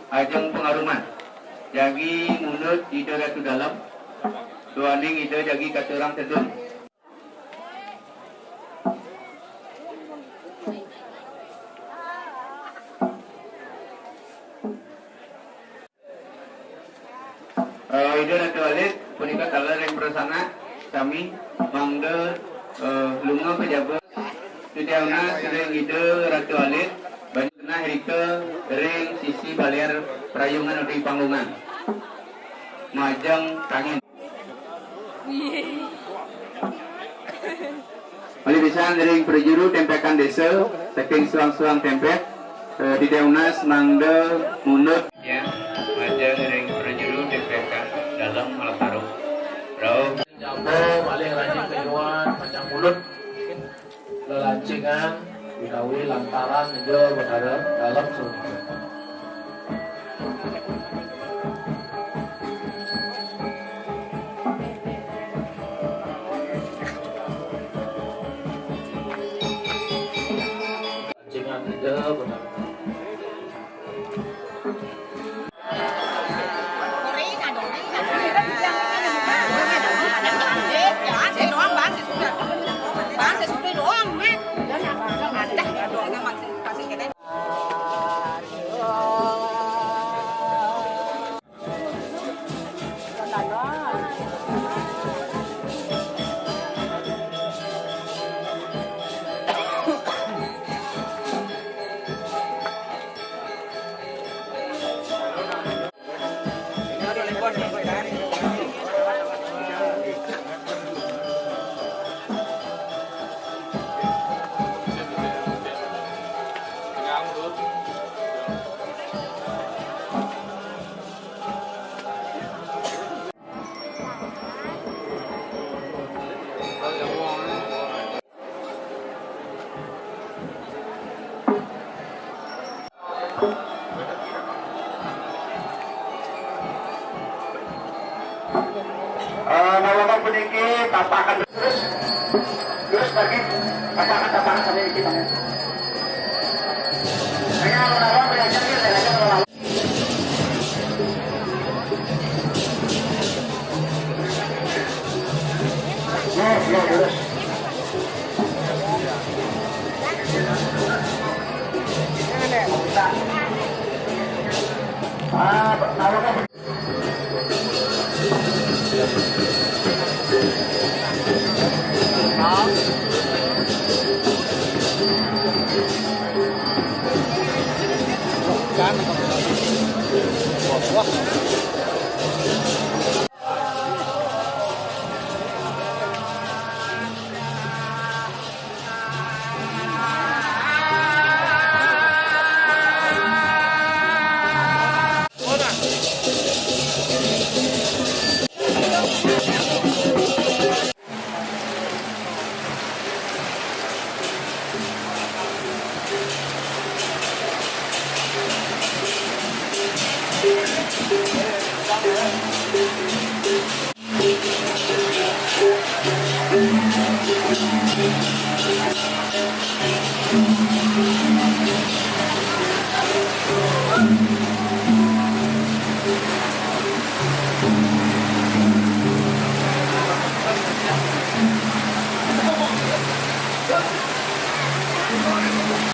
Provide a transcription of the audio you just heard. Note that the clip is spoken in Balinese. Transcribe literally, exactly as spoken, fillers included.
Ajeng pangaruman. Jagi mundut Ida Ratu Dalem, duaning Ida jagi katurang tedun. Eh, Ida Ratu Alit, punika taler ring prasana sami, mangda, eh, lunga pajaba. Titiang nunas ring Ida Ratu Alit, banjur genah irika ring sisi baler prayungan utawi panggungan. Majeng tangin. Malih pisan ring prajuru tempekan desa, saking suang-suang tempek, eh, titiang nunas mangda mundut. Ya, majeng ring prajuru tempekan dalem malih taruh. Rauh. Jaba malih rajin kayuan, pacang mundut. Lelancingan, utawi lantaran Ida Betara Dalem sapunika. Lelancingan Ida Betara. Eh, nawaka puniki tapakan terus, terus lagi tapakan, tapakan sampai iki, Pak. Kayaknya lawan-lawan belajar nih, belajar lawan-lawan.